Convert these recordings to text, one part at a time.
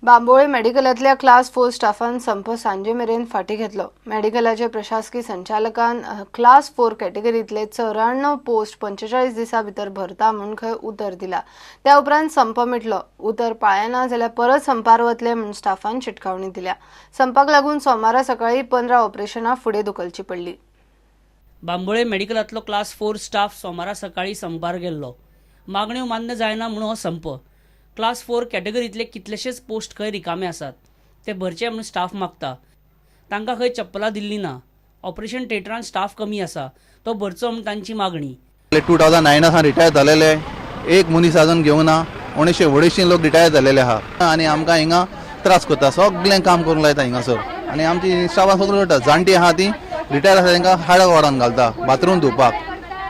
Bambolim मेडिकलांतल्या class four Staffan संप सांजे मेरेन फाटीं घेतलो. मेडिकलाचे प्रशासकी संचालकान क्लास फोर कॅटेगरींतले 94 पोस्ट 45 दिसां भितर भरता म्हूण खंय उतर दिला. त्या उपरांत संप मिटलो. उतर पाळना जाल्यार परत संपार वतले म्हूण स्टाफान शिटकावणी दिल्या. संपाक लागून सोमारा सकाळीं 15 ऑपरेशनां फुडें धुकलची पडली. बांबोळे मेडिकलांतलो क्लास फोर स्टाफ सोमारा सकाळीं संपार गेल्लो. मागण्यो मान्य जायना म्हूण हो संप. क्लास फोर कॅटेगरींतले कितलेशेच पोस्ट खंय रिकामे आसात, ते भरचे म्हूण स्टाफ मागता. तांकां खंय चप्पलां दिल्ली ना. ऑपरेशन थिएटरान स्टाफ कमी आसा, तो भरचो म्हूण तांची मागणी. 2009 सावन रिटायर जालेले एक मनीस अजून घेवंक ना. 150 लोक रिटायर जालेले आहा आनी आमकां हिंगा त्रास करता, सगळें काम करूंक लायता हिंगासर. आनी आमची स्टाफां सगळीं वता, जाणटी आहा ती रिटायर आसा तांकां हाडाक वाडोवन घालता बाथरूम धुवपाक.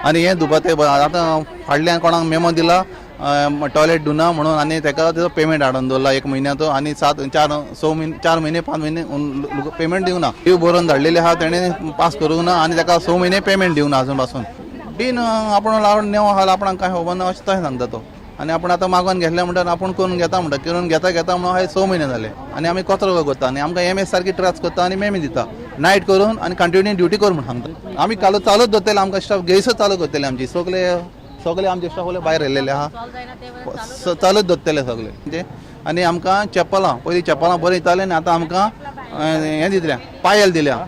आनी हें धुवपाक ते आतां फाटल्यान कोणाक मेमो दिला टॉयलेट धुना म्हणून आनी ताका तेजो पेमेंट हाडून दवरला एक म्हयन्याचो आनी 7 4 6 म्हयने 4 म्हयने 5 म्हयने पेमेंट दिवंक ना. लीव बरोवन धाडलेली आहा तेणें पास करूंक ना आनी ताका 6 म्हयने पेमेंट दिवंक ना अजून पासून. डीन आपूण नेवो आहा आपणाक कांय खबर ना अशें तशें सांगता तो. आनी आपूण आतां मागोवन घेतलें म्हणटा आपूण करून घेता म्हणटा, करून घेता घेता म्हणून हे 6 म्हयने जाले आनी आमी कचरो करता आनी आमकां एम एस सारकी त्रास करता आनी मेमी दिता नायट करून आनी कंटिन्यू ड्युटी कर म्हूण सांगता. आमी काल चालूच दवरतले, आमकां स्टाफ घेयसर चालू करतले. आमची सगळे सगळे आमचे स्टाफ भायर येयलेले आहा, चालूच दवरतले सगळे. म्हणजे आनी आमकां चप्पलां पयलीं चप्पलां बरीं दिताले आनी आतां आमकां हें दितले पायल दिल्या,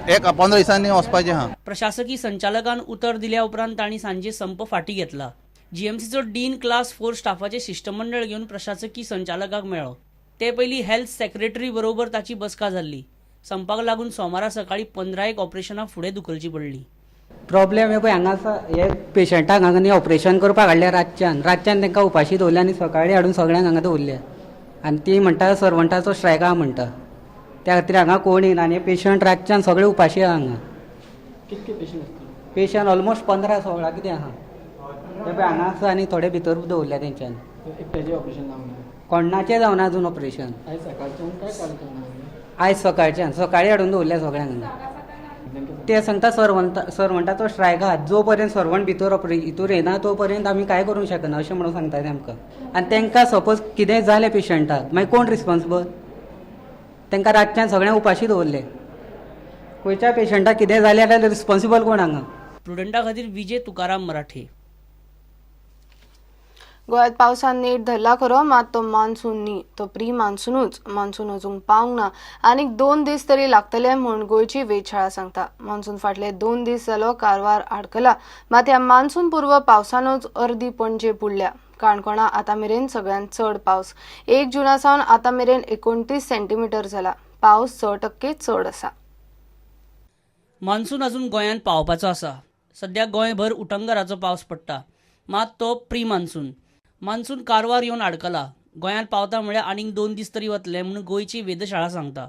एक 15 दिसांनी वचपाचें आहा. प्रशासकी संचालकान उतर दिल्या उपरांत तांणी सांजे संप फाटीं घेतला. जीएमसीचो डीन क्लास फोर स्टाफाचे शिश्टमंडळ घेवन प्रशासकी संचालकाक मेळ्ळो. ते पयलीं हेल्थ सेक्रेटरी बरोबर ताची बसका जाल्ली. संपाक लागून सोमारा सकाळीं 15 ऑपरेशनां फुडें धुकलची पडली. प्रॉब्लेम हे पळय हांगा आसा, हे पेशंटाक हांगा न्ही ऑपरेशन करपाक हाडले रातच्यान, रातच्यान तांकां उपाशी दवरले आनी सकाळीं हाडून सगळ्यांक हांगा दवरले. आनी ती म्हणटा सर्वंटाचो स्ट्रायक आहा म्हणटा, त्या खातीर हांगा कोण येना आनी पेशंट रातच्यान सगळे उपाशी आहा हांगा. कितके पेशंट आसतले? पेशंट ऑलमोस्ट 15-16 कितें आहा. ते पळय हांगा आसा आनी थोडे भितर दवरल्या तेंच्यान. एकट्याचें ऑपरेशन जावंक ना? कोणाचें जावना अजून ऑपरेशन. आयज सकाळच्यान काय कालच्यान? आयज सकाळच्यान सकाळीं हाडून दवरल्या सगळ्यांक हांगा. ते सांगता सर्वंटाचो स्ट्रायक आहा, जो पर्यंत सर्वंट भितर हितूर येना तो पर्यंत आमी कांय करूंक शकना अशें म्हणून सांगता ते आमकां. आनी तांकां सपोज कितेंय जालें पेशंटाक मागीर कोण रिस्पोन्सिबल? तांकां रातच्यान सगळ्यांक उपाशी दवरले. खंयच्या पेशंटाक कितें जालें जाल्यार रिस्पोन्सिबल कोण हांगा? प्रुडंटा खातीर विजय तुकाराम मराठे. गोंयांत पावसान नेट धरला खरो, मात तो मान्सून न्ही, तो प्री मान्सूनूच. मान्सून अजून पावंक ना, आनीक 2 दीस तरी लागतले म्हूण गोंयची वेधशाळा सांगता. मान्सून फाटले 2 दीस जालो कारवार आडकला, मात ह्या मान्सून पूर्व पावसानूच अर्दी पणजे बुडल्या. काणकोणा आतां मेरेन सगळ्यांत चड पावस 1 जुना सावन आतां मेरेन 29 सेंटीमिटर जाला. पावस 6% चड आसा. मान्सून अजून गोंयांत पावपाचो आसा. सद्या गोंयभर उटंगराचो पावस पडटा, मात तो प्री मान्सून. मान्सून कारवार येवन आडकला. गोंयांत पावता म्हळ्यार आनीक 2 दीस तरी वतले म्हूण गोंयची वेधशाळा सांगता.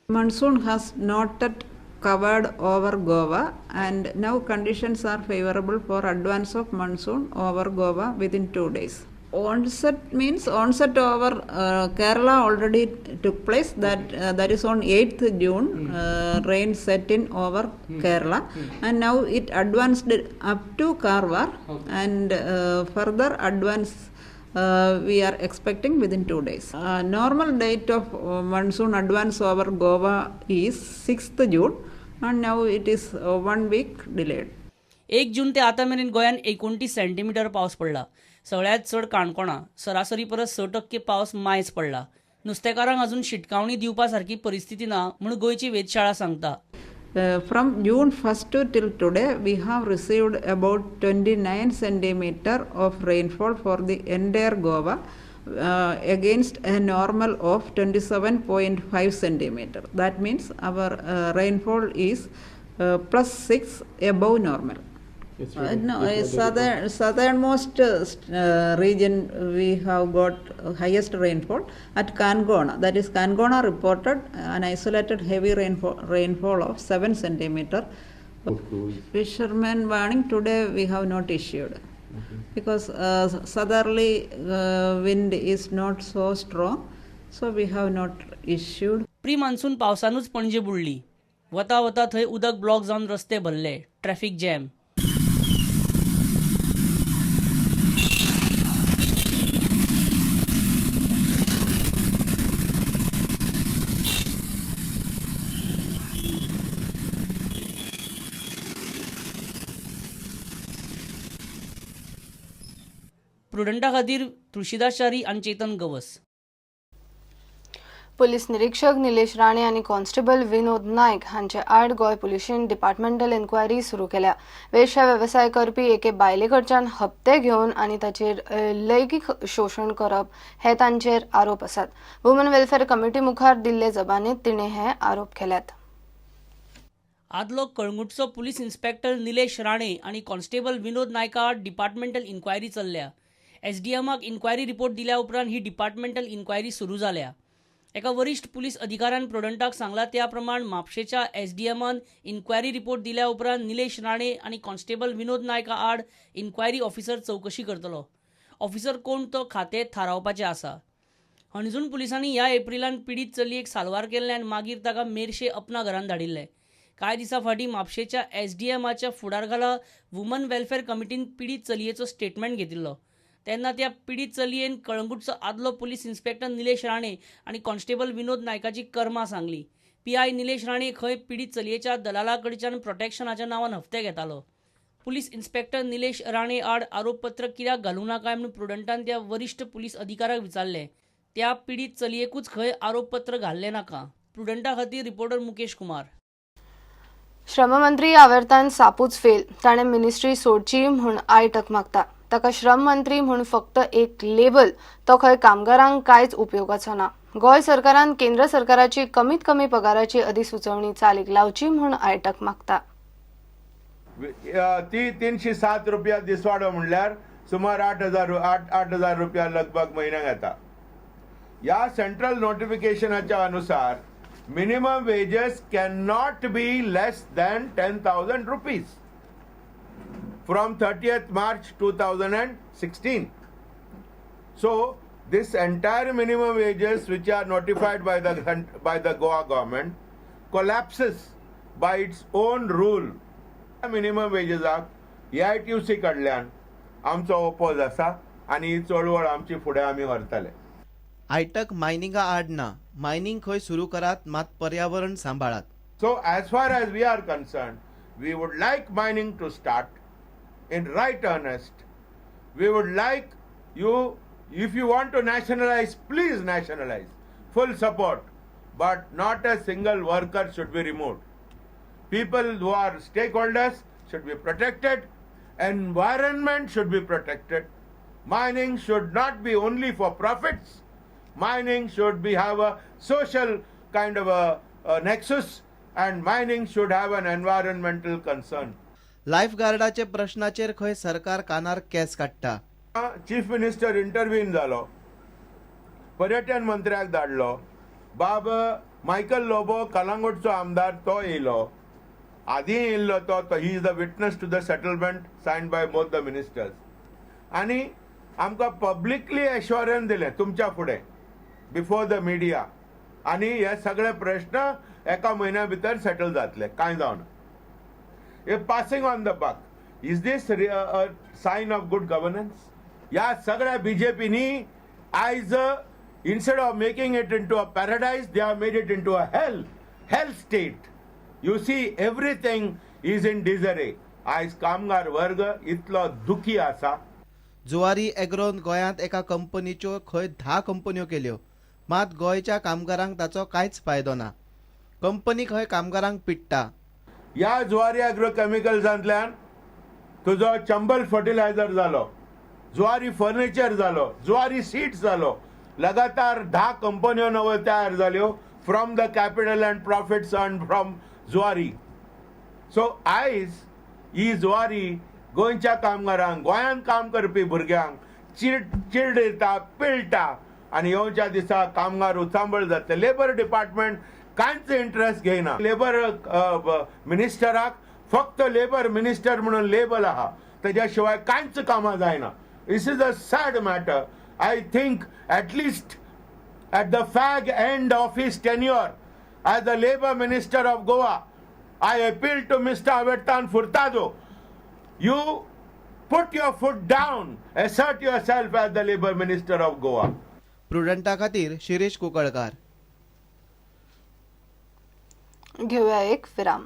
Monsoon has not yet covered over Goa and now conditions are favourable for advance of monsoon over Goa within 2 days. Onset means onset over Kerala already took place, that is on 8th June. Rain set in over Kerala and now it advanced up to Karwar and further advance we are expecting within 2 days. Normal date of monsoon advance over Goa is 6th June and now it is 1 week delayed. 1 जून ते आतां मेरेन गोंयांत 29 centimetre पावस पडला. सगळ्यांत चड काणकोणा. सरासरी परस 6% पावस मायज पडला. नुस्तेकारांक अजून शिटकावणी दिवपा सारकी परिस्थिती ना म्हूण गोंयची वेधशाळा सांगता. From June 1st till today, we have received about 29 centimeter of rainfall for the entire Goa against a normal of 27.5 centimeter. That means our rainfall is +6 above normal. No, southernmost region we have got highest rainfall at Kankona. That is, Kankona reported an isolated heavy rainfall of 7 centimeter. Fishermen warning today we have not issued because southerly wind is not so strong, so we have not issued. Pre monsoon पावसानूच Panaji बुडली. वता वता थंय उदक block जावन रस्ते भरले, traffic jam. प्रुडंटा खातीर तुळशीदास च्यारी आनी Chetan Gawas. Police निरीक्षक निलेश राणे आनी कॉन्स्टेबल विनोद नायक हांचे आड गोंय पुलिशेन डिपार्टमेंटल इन्क्वायरी सुरू केल्या. वेश्या वेवसाय करपी एके बायले कडच्यान हप्ते घेवन आनी ताचेर लैंगीक शोशण करप हे तांचेर आरोप आसात. वुमन वेलफेअर कमिटी मुखार दिल्ले जबानीत तिणें हे आरोप केल्यात. आदलो कळंगूटचो पुलीस इन्स्पेक्टर निलेश राणे आनी कॉन्स्टेबल विनोद नायका आड डिपार्टमेंटल इन्क्वायरी चल्ल्या. एसडीएमाक इन्क्वायरी रिपोर्ट दिल्या उपरांत ही डिपार्टमेंटल इन्क्वायरी सुरू जाल्या. एका वरिश्ठ पुलीस अधिकाऱ्यान प्रुडंटाक सांगला त्या प्रमाण म्हापशेच्या एसडीएमान इन्क्वायरी रिपोर्ट दिल्या उपरांत निलेश राणे आनी कॉन्स्टेबल विनोद नायका आड इन्क्वायरी ऑफिसर चवकशी करतलो. ऑफिसर कोण तो खातें थारावपाचें आसा. हणजूण पुलिसांनी ह्या एप्रिलान पिडीत चलयेक साल्वार केल्लें आनी मागीर ताका मेरशे अपना घरान धाडिल्लें. कांय दिसां फाटीं म्हापशेच्या एसडीएमाच्या फुडारखाला वुमन वेलफेअर कमिटीन पिडीत चलयेचो स्टेटमेंट घेतिल्लो. तेन्ना त्या पिडीत चलयेन कळंगूटचो आदलो पुलीस इन्स्पेक्टर निलेश राणे आनी कॉन्स्टेबल विनोद नायकाची कर्मां सांगली. पीआय निलेश राणे खंय पिडीत चलयेच्या दलाला कडच्यान प्रोटेक्शनाच्या नांवान हप्ते घेतालो. पुलीस इन्स्पेक्टर निलेश राणे आड आरोपपत्र कित्याक घालूंक ना काय म्हूण प्रुडंटान त्या वरिश्ठ पुलीस अधिकाऱ्याक विचारलें. त्या पिडीत चलयेकूच खंय आरोपपत्र घाल्लें नाका. प्रुडंटा खातीर रिपोर्टर मुकेश कुमार. श्रममंत्री आवर्तान सापूच फेल. ताणें मिनिस्ट्री सोडची म्हूण आयटक मागता. ताका श्रम मंत्री म्हूण फक्त एक लेबल, तो खंय कामगारांक कांयच उपयोगाचो ना. गोंय सरकारान केंद्र सरकाराची कमीत कमी पगाराची अधिसुचोवणी चालीक लावची म्हूण आयटक मागता. ती 307 रुपया दिसवाडो म्हणल्यार सुमार 8,000 रुपया लगभग म्हयन्याक येता. ह्या सेंट्रल नोटिफिकेशनाच्या अनुसार minimum wages can not be less than 10,000 rupees from 30th March 2016. So this entire minimum wages which are notified by the Goa government collapses by its own rule. Minimum wages AITUC कडल्यान आमचो oppose आसा आनी ही चळवळ आमची फुडें आमी व्हरतले. आयटक मायनिंगा आड ना, मायनिंग खंय सुरू करात मात पर्यावरण सांबाळात. So as far as we are concerned, we would like mining to start in right earnest. We would like you, if you want to nationalize, please nationalize, full support, but not a single worker should be removed. People who are stakeholders should be protected, environment should be protected. Mining should not be only for profits. Mining should be have a social kind of a nexus, and mining should have an environmental concern. Life गार्डाचे प्रश्नाचेर खंय सरकार कानार केस काडटा. Chief minister intervene जालो, पर्यटन मंत्र्याक धाडलो, बाब Michael Lobo कलांगूटचो आमदार तो येयलो, आदीं येयल्लो तो, he is the witness to the settlement signed by both the ministers. आनी आमकां पब्लिकली एश्योरन्स दिलें तुमच्या फुडें बिफोर the media, आनी हे सगळे प्रश्न एका म्हयन्या भितर सेटल जातले, कांय जावना. हे passing on the buck, is this a sign of good governance? ह्या सगळ्या बीजेपीनी आयज instead of making it into a paradise, they have made it into a hell state. You see, everything is in disarray. आयज कामगार वर्ग इतलो दुखी आसा. जुवारी एग्रोन गोंयांत एका कंपनीच्यो खंय 10 कंपन्यो केल्यो, मात गोंयच्या कामगारांक ताचो कांयच फायदो ना. कंपनी खंय कामगारांक पिडटा. ह्या जुवारी एग्रो केमिकल्सांतल्यान तुजो चंबल फर्टिलायझर जालो, जुवारी फर्निचर जालो, जुवारी सीड्स जालो, लगातार 10 कंपन्यो नव्यो तयार जाल्यो from the capital and profits earn from Zuari. So आयज ही जुवारी गोंयच्या कामगारांक, गोंयांत काम करपी भुरग्यांक चिरडिता, पिळटा आनी येवच्या दिसा कामगार उचांबळ जातले. लेबर डिपार्टमेंट कांयच इंट्रस्ट घेयना. लेबर मिनिस्टराक फक्त लेबर मिनिस्टर म्हणून लेबल आहा, तेज्या शिवाय कांयच कामां जायना. This is a sad matter. I think at least at the fag end of his tenure as the labour minister of Goa, I appeal to Mr. Avertan Furtado, you put your foot down, assert yourself as the labour minister of Goa. प्रुडंटा खातीर शिरीष कुंकळकार. घेऊया एक विराम.